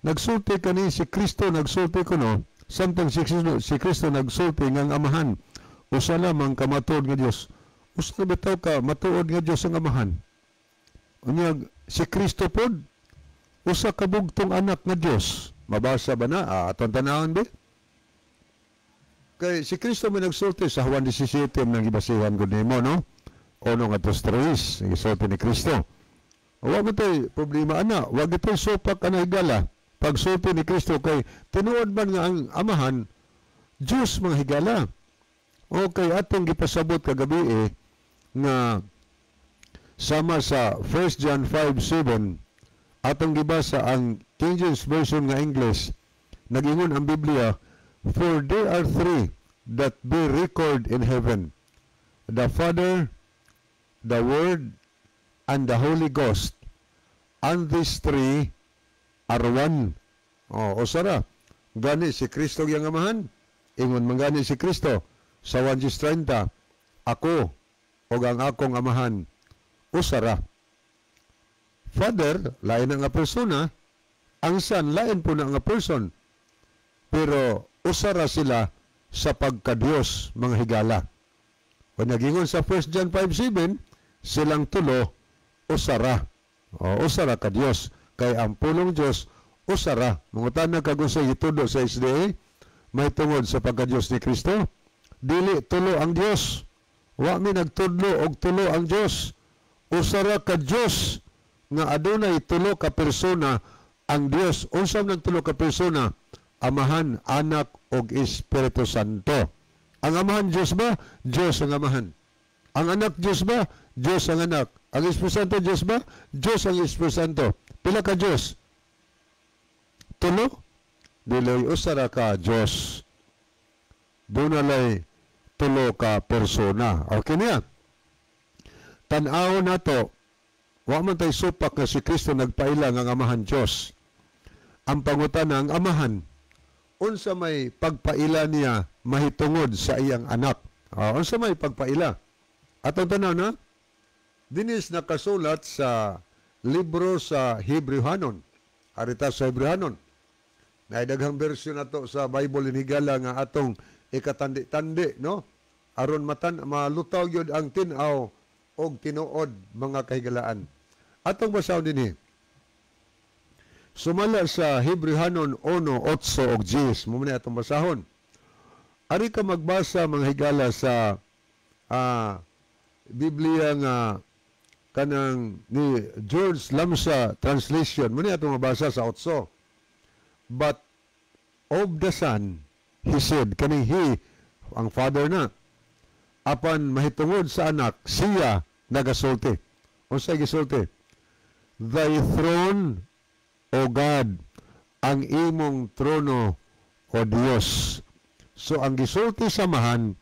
Nagsulti kani si Kristo, nagsulti kuno samtang si Kristo nagsulti nga ang Amahan usa lamang ka matuod nga Dios. Usa bitaw ka matuod nga Dios ang Amahan. Unya si Kristo pod usa ka bugtong anak nga Dios. Mabasa ba na? Atong tanawon bi? Kay si Kristo may nagsulti sa Juan 17 nang gibasihan ko nimo, no? Uno nga tos tres, gisulti ni Kristo. Wa mo tay problema ana, wa gitoy supak ana, higala. Pagsulti ni Kristo kay tinuod man nga ang Amahan Diyos, mga higala. Okay, atong gipasabot kagabi eh, nga sama sa 1 John 5:7, atong gibasa ang King James Version nga English. Nagingon ang Biblia, "For there are three that bear record in heaven, the Father, the Word, and the Holy Ghost, and these three are one." Oh, usara gani si Kristo yang Amahan. Ingon man gani si Kristo sa 1:30, "Ako ug ang akong Amahan usara." Father, lain na nga persona. Ang Son, lain po na nga person. Pero usara sila sa pagka-Diyos, mga higala. Kung nagingon sa 1 John 5:7, silang tulo, usara. O, usara ka Diyos. Kay ang pulong Diyos, usara. Mangutana kag unsay gitudlo sa SDA, may tungod sa pagka-Diyos ni Kristo. Dili tulo ang Diyos. Wa mi nagtudlo og tulo ang Diyos. Usara ka Diyos nga adunay tulo ka persona ang Diyos. Unsa man tulo ka persona? Amahan, Anak ug Espiritu Santo. Ang Amahan, Diyos ba? Diyos ang Amahan. Ang Anak, Diyos ba? Diyos ang Anak. Ang Espiritu Santo, Diyos ba? Diyos ang Espiritu Santo. Pila ka Diyos? Tulo? Dili, usara ka Diyos. Dunalay tulo ka persona. Okay niya. Tan-aw nato, wa man tay supak nga si Kristo nagpaila nga ang Amahan Diyos. Ang pangutana, ang Amahan, unsa may pagpaila niya mahitungod sa iyang anak? Unsa may pagpaila? Atong tanaw na, dinis nakasulat sa libro sa Hebrewhanon. Arita sa Hebrewhanon. Naay daghang version nato sa Bible, higala, nga atong ikatandi-tandi, no? Aron matan malutaw gyud ang tin-aw og tinuod, mga kahigalaan. Atong basahon dinhi. Sumala sa Hebrewhanon 1:8 og 10, mo man atong basahon. Ari ka magbasa, mga higala, sa Biblia nga kanang ni George Lamsa translation, mo ni atong mabasa sa 8. "But of the Son, he said," kaning he, ang Father na. Apan mahitungod sa Anak, siya nagasulti. Unsay gisulti? "Thy throne, O God," ang imong trono, O Dios. So ang gisulti sa Amahan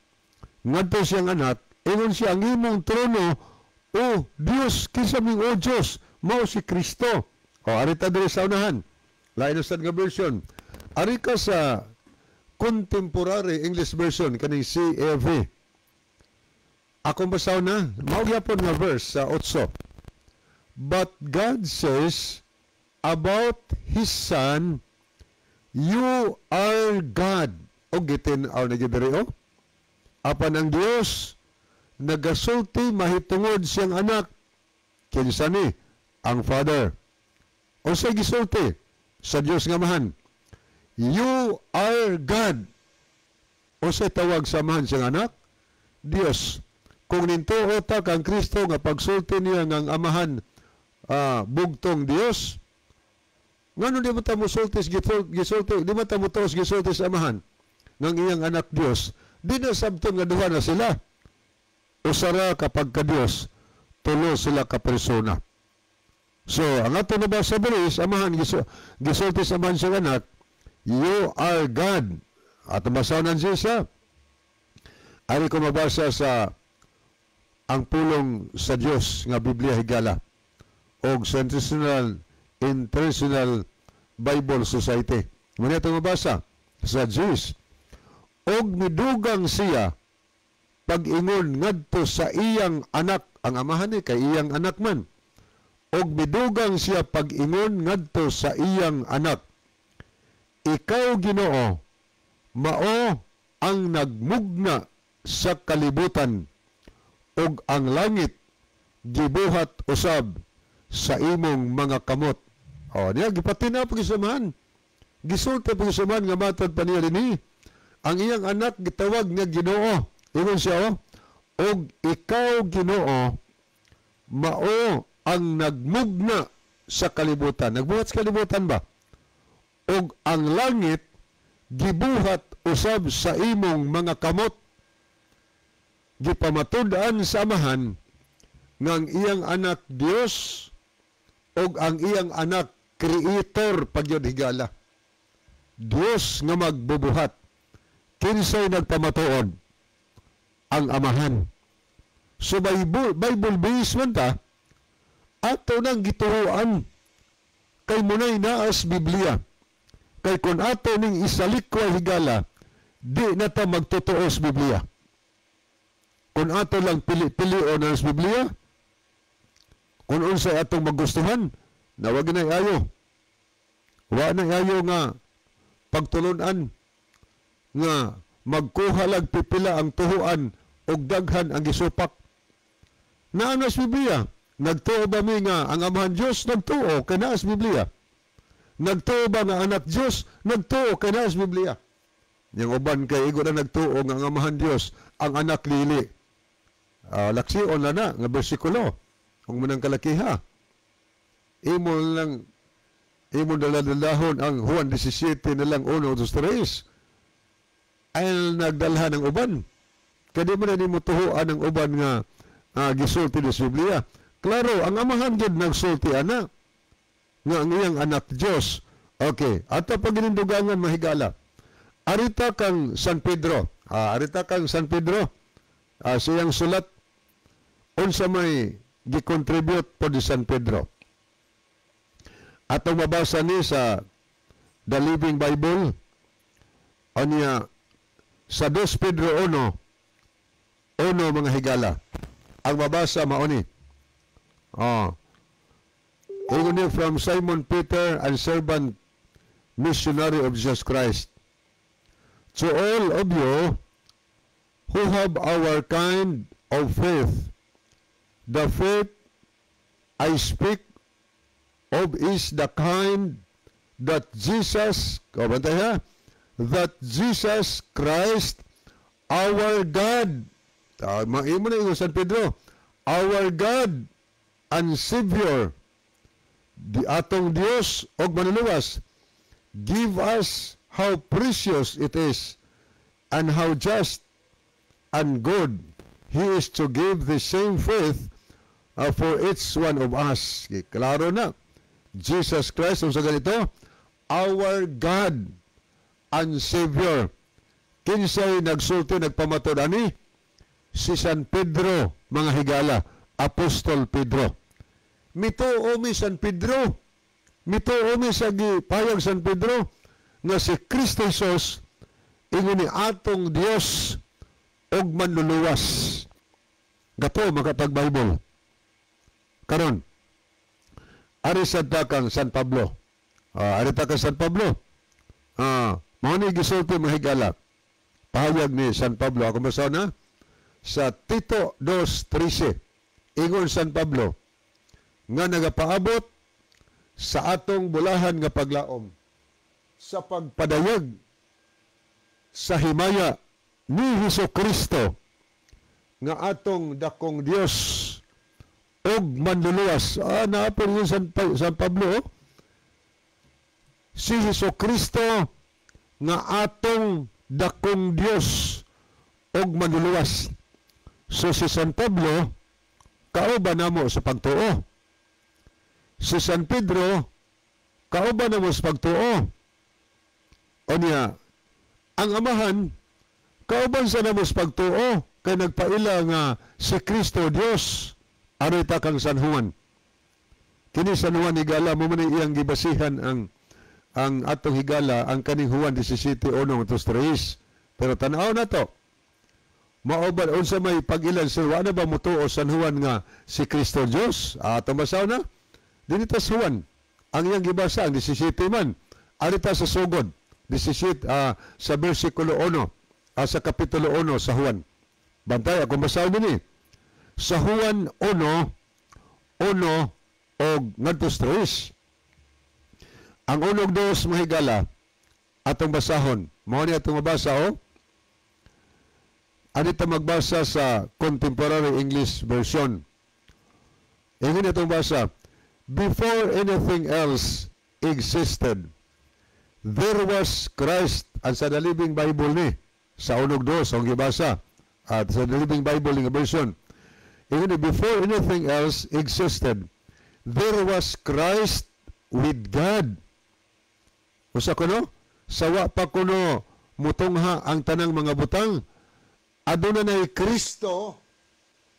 ngadto siyang Anak, ingon siya, "Ang imong trono, O Dios." Kinsa ming O Dios? Mao si Kristo. O arita diri sa unahan. Lain na sad nga version. Ari ka sa Contemporary English Version, kaning CEV. Akong basahon na, mao gyapon nga verse sa 8. "But God says about His Son, 'You are God.'" O gitin-aw na gyud diri o. Apan ang Dios nagasulti mahitungod siyang Anak. Kinsa ni? Ang Father. Unsay gisulti sa Dios nga Amahan? "You are God." Unsay tawag sa Amahan siyang Anak? Dios. Kung nintuo ta kang Kristo nga pagsulti niya nga ang Amahan bugtong Dios, ngano di mo ta mosulti gisulti, di mo ta motuo gisulti sa Amahan ng iyang Anak Dios? Di na sabton nga duha na sila. Usara kapag ka Dios, tulo sila ka persona. So, ang ato nabasa diri is Amahan gisulti sa Amahan siyang Anak, "You are God." At basahon siya. Ari ko mabasa sa Ang Pulong sa Dios nga Biblia, higala, og sa International Bible Society. Muna ito mabasa sa Diyos. "Og midugang siya pag-ingon ngadto sa iyang Anak," ang Amahan ni kay iyang Anak man. "Og midugang siya pag-ingon ngadto sa iyang Anak, 'Ikaw, Ginoo, mao ang nagmugna sa kalibutan ug ang langit gibuhat usab sa imong mga kamot.'" O, niya gipatina pag isuman. Gisulti pag isuman nga matod pa niya dinhi. Ang iyang anak gitawag nga Ginoo. Ingon siya, oh, "Og ikaw, Ginoo, mao ang nagmugna sa kalibutan." Nagbuhat sa kalibutan ba? "Og ang langit gibuhat usab sa imong mga kamot. Gipamatud-an sa Amahan nga ang iyang anak Dios og ang iyang anak creator pagyud, higala." Dios nga magbubuhat. Kinsay nagpamatuod? Ang Amahan. So Bible base man ta, ato nang gituruan kay munay naas Biblia. Kay kung ato ning isalikway, higala, di na ta magtotoo sa Biblia. Kung ato lang pili-pilion ang Biblia, kung unsay atong magustuhan, nawag na ayo. Wa na ayo nga pagtulunan nga magkuha lag pipila ang tuhuan og daghan ang gisupak. Naa na sa Biblia. Nagtuo ba mi nga ang Amahan Dios? Nagtuo kay naa sa Biblia. Nagtuo ba nga anak Dios? Nagtuo kay naa sa Biblia. Yang uban kay igo na nagtuo nga ang Amahan Dios, ang anak lili. Laksion na na nga bersikulo. Kung mo nang kalakiha. Imo lang imo daladalahon ang Juan 17 na lang, 1, 2, 3 ay nagdalhan ng uban. Kaya di mo na nimo tuhuan ang uban nga gisulti sa Biblia. Klaro, ang Amahan gid nagsulti ana nga ang iyang anak Dios. Okay, ato pag ginindugangan, mahigala. Arita kang San Pedro. Arita kang San Pedro. Siyang sulat, unsa may gi-contribute po di San Pedro. Atong mabasa ni sa The Living Bible, anya sa 2 Pedro 1:1, mga higala. Ang mabasa mao ni. Oh. Ingon niya, "From Simon Peter and servant missionary of Jesus Christ. To all of you who have our kind of faith. The faith I speak of is the kind that Jesus, kabantay ha, that Jesus Christ, our God," imo na ingon San Pedro, "our God and Savior," di atong Dios og manluluwas, "give us. How precious it is and how just and good He is to give the same faith for each one of us." Okay, klaro na. Jesus Christ, sa ganito, our God and Savior. Kinsay nagsulti, nagpamatod ani? Si San Pedro, mga higala, Apostol Pedro. Mituo mi San Pedro. Mituo mi sa gipayag San Pedro nga si Kristo Jesus ingon ni atong Dios og manluluwas. Gato makapag Bible. Karon, ari sa kang San Pablo. Ari ta kang San Pablo. Mao ni gisulti, mga higala. Pahayag ni San Pablo. Ako basa na sa Tito 2.13. Ingon San Pablo nga nagapaabot sa atong bulahan nga paglaom sa pagpadayag sa himaya ni Hesus Kristo nga atong dakong Dios og manluluwas. Naapil yun San Pablo. Oh. Si Hesus Kristo nga atong dakong Dios og manluluwas. So si San Pablo kauban namo sa pagtuo. Si San Pedro kauban namo sa pagtuo. O niya, ang Amahan kauban sa namo sa pagtuo kay nagpaila nga si Kristo Dios. Arita kang San Juan. Kini San Juan, higala, mo man iyang gibasihan ang atong higala ang kaning Juan 17:1 3. Pero tan-aw na to. Mao ba, unsa may pag-ilan sir, wa na ba mutuo San Juan nga si Kristo Dios? Atong basaw na. Dinita sa Juan. Ang iyang gibasa ang 17 man. Arita sa sugod 17 sa versikulo 1, sa kapitulo 1 sa Juan. Bantay, akong basaw dinhi. Sa Juan 1, 1 og ngadto sa 3. Ang 1 ug 2, mahigala, atong basahon. Mao ni atong mabasa, oh. Anita magbasa sa Contemporary English Version. Ingon itong basa, "Before anything else existed, there was Christ." Ang sa The Living Bible ni, sa unog dos, ang gibasa. At sa The Living Bible nga version. Ingon ni, "Before anything else existed, there was Christ with God." Usa kuno? Sawa pa kuno mutungha ang tanang mga butang, aduna nay Kristo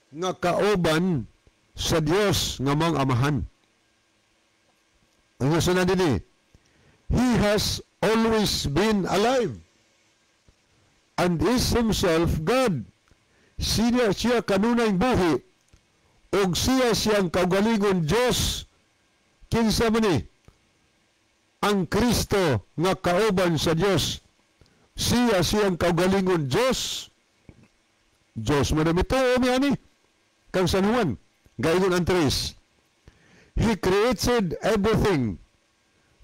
nga kauban sa Dios nga mong Amahan. Ang nga dinhi, "He has always been alive and is himself God." Siya kanunay buhi ug siya siyang kaugalingon Dios. Kinsa man ni? Ang Kristo nga kauban sa Dios. Siya siyang kaugalingon Dios. Dios man ito mi ani. Kang San Juan, gaingon ang tres. "He created everything.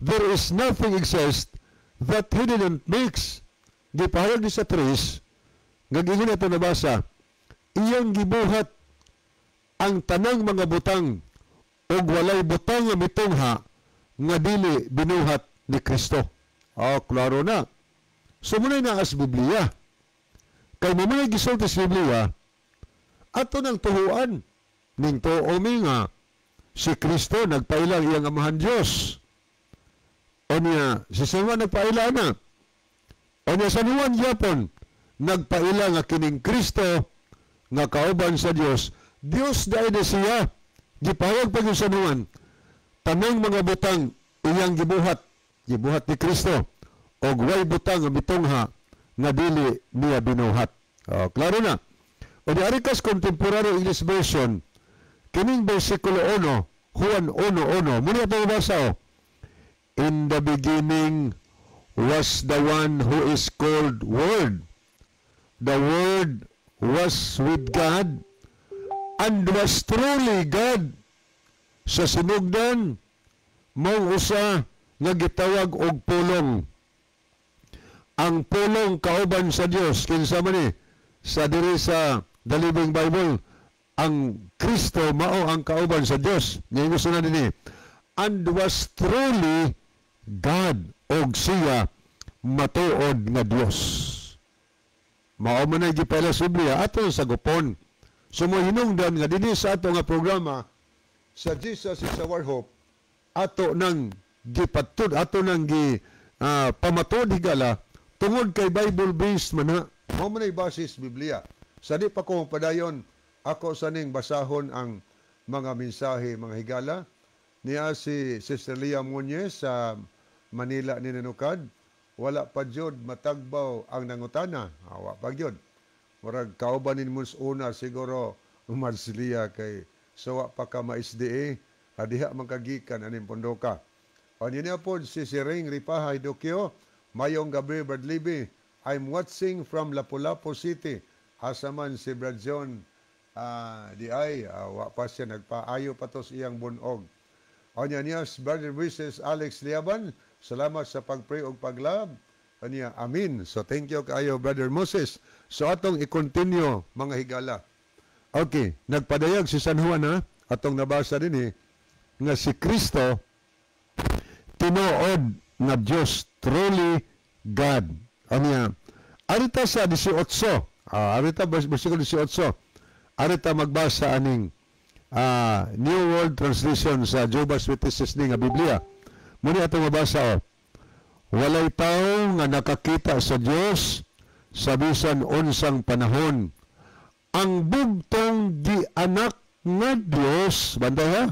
There is nothing exists that He didn't make." Gipahayag ni sa tres, gagingon ito nabasa, iyang gibuhat ang tanang mga butang ug walay butang nga mitungha nga dili binuhat ni Kristo. Oh, klaro na. So muna'y naas Biblia. Kay mo muna'y gisulti sa Biblia, ato nang tuhuan ning tuo mi nga si Kristo nagpailang iyang Amahan Dios. O niya, si San Juan nagpaila na. O niya, San Juan gyapon nagpaila nga kining Kristo nga kauban sa Dios, Dios dahil na siya. Gipahayag pa yung San Juan, tanang mga butang iyang gibuhat, gibuhat ni Kristo, og way butang nga mitungha nga dili niya binuhat. O, klaro na. O di ari kas Contemporary English Version, kining versikulo 1, Juan 1:1, muna ito mabasa o. "In the beginning was the one who is called Word. The Word was with God and was truly God." Sa sinugdan, mao usa nga gitawag og Pulong. Ang Pulong kauban sa Dios, kinsa man ni? Sa diri sa The Living Bible, ang Kristo mao ang kauban sa Dios. Nya gusto na dinhi. "And was truly God," og siya matuod nga Dios. Mao man ay gipaila sa Biblia ato sa gupon. So mo hinungdan nga dinhi sa ato nga programa sa Jesus Is Our Hope, ato nang gipatud, ato nang gi pamatud, higala, tungod kay Bible based man ha. Mao man ay basis Biblia. Sa di pa ko padayon, ako sa ning basahon ang mga mensahe, mga higala. Niya si Sister Leah Muñez sa Manila ni Nanukad. Wala pa jud matagbaw ang nangutana. Wa pa jud. Murag kauban ni una siguro umarsilia kay sawa pa ka ma-SDA, diha man kagikan aning pondoka. O niya po si Siring Ripahay Dokyo, "Mayong gabi, Brad Libby. I'm watching from Lapu-Lapu City." Asa man si Brad John di ay, wa pa siya nagpaayo pa to sa iyang bunog. O niya niya, Brother Mrs. Alex Liaban, "Salamat sa pag-pray og paglab." Anya, amin. So thank you kaayo, Brother Moses. So atong i-continue, mga higala. Okay, nagpadayag si San Juan ha, atong nabasa din eh, nga si Kristo tinuod nga Dios, truly God. Anya, arita sa 18, arita versikulo 18, arita magbasa aning New World Translation sa Jehovah's Witnesses ni nga Biblia. Muni atong mabasa oh. "Walay tao nga nakakita sa Dios sa bisan unsang panahon. Ang bugtong gianak nga Dios," bantay ha,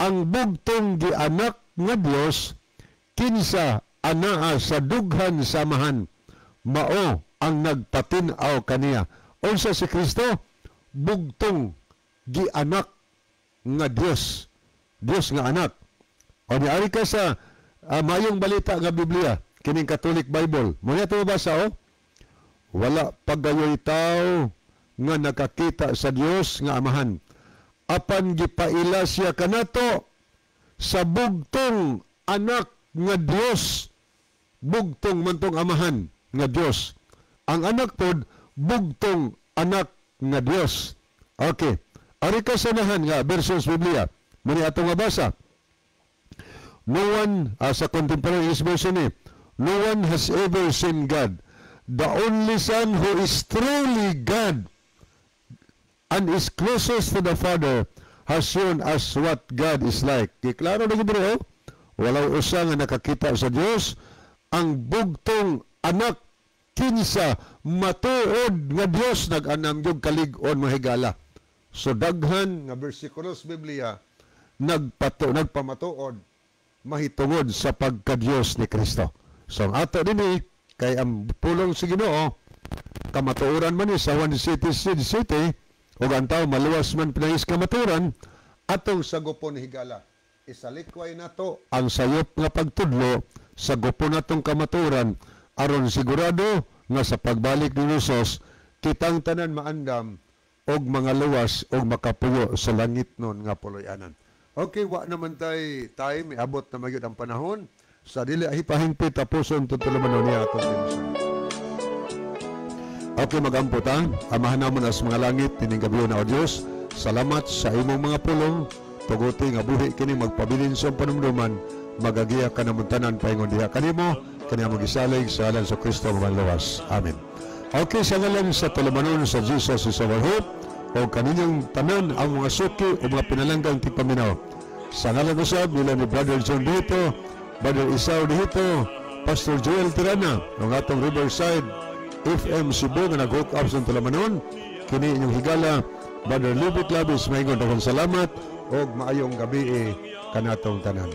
"ang bugtong gianak nga Dios, kinsa anaa sa dughan sa Amahan, mao ang nagpatin-aw kaniya." Unsa si Kristo? Bugtong gianak nga Dios. Dios nga anak. O niari ka sa Mayong Balita nga Biblia, kining Catholic Bible. Muna ito mabasa oh. "Wala pagayoy tao nga nakakita sa Dios nga Amahan. Apan gipaila siya kanato sa bugtong anak nga Dios." Bugtong man tong Amahan nga Dios. Ang anak pod Bugtong anak nga Dios. Okay. Ari ka sanahan nga versions Biblia. Muni atong mabasa. No one, sa Contemporary English Version ni, "No one has ever seen God. The only Son who is truly God and is closest to the Father has shown us what God is like." Giklaro na gid, bro. Walay usa nga nakakita sa Dios, ang bugtong anak kinsa matuod nga Dios nag-anam gyud kalig-on, mga higala. So daghan nga bersikulos Biblia nagpamatuod mahitungod sa pagka-Dios ni Kristo. So ang ato dinhi kay ang pulong sa Ginoo kamatuoran man ni sa Juan City City City ug ang tao maluwas man pinahis kamatuoran, atong sagupon, higala. Isalikway nato ang sayop nga pagtudlo sa gupon natong kamatuoran aron sigurado nga sa pagbalik ni Jesus kitang tanan maandam og mga luwas og makapuyo sa langit nun nga puloy-anan. Okay, wa naman tay time, iabot na magyud ang panahon. Sa dili ahipahingpit, tapuson tutuluman niya atong dimsum. Okay, magampo ta. Amahan namon as mga langit, tining gabi na, O Dios. Salamat sa imong mga pulong. Tuguti nga buhi kini magpabilin sa panumduman. Magagiya ka namon tanan paingon diha kanimo. Kani among gisalig sa ngalan sa Kristo mga luwas. Amen. Okay, sa ngalan sa tulumanon sa Jesus is Our Hope o kaninyong tanan ang mga suki o mga pinalanggang tigpaminaw. Sa ngalan usab nila ni Brother John Dito, Brother Isao Dito, Pastor Joel Tirana, ng atong Riverside FM Cebu nga nag-hook up sa tulamanon, kini inyong higala, Brother Libit Labis, maingon daghang salamat og maayong gabi kanatong tanan.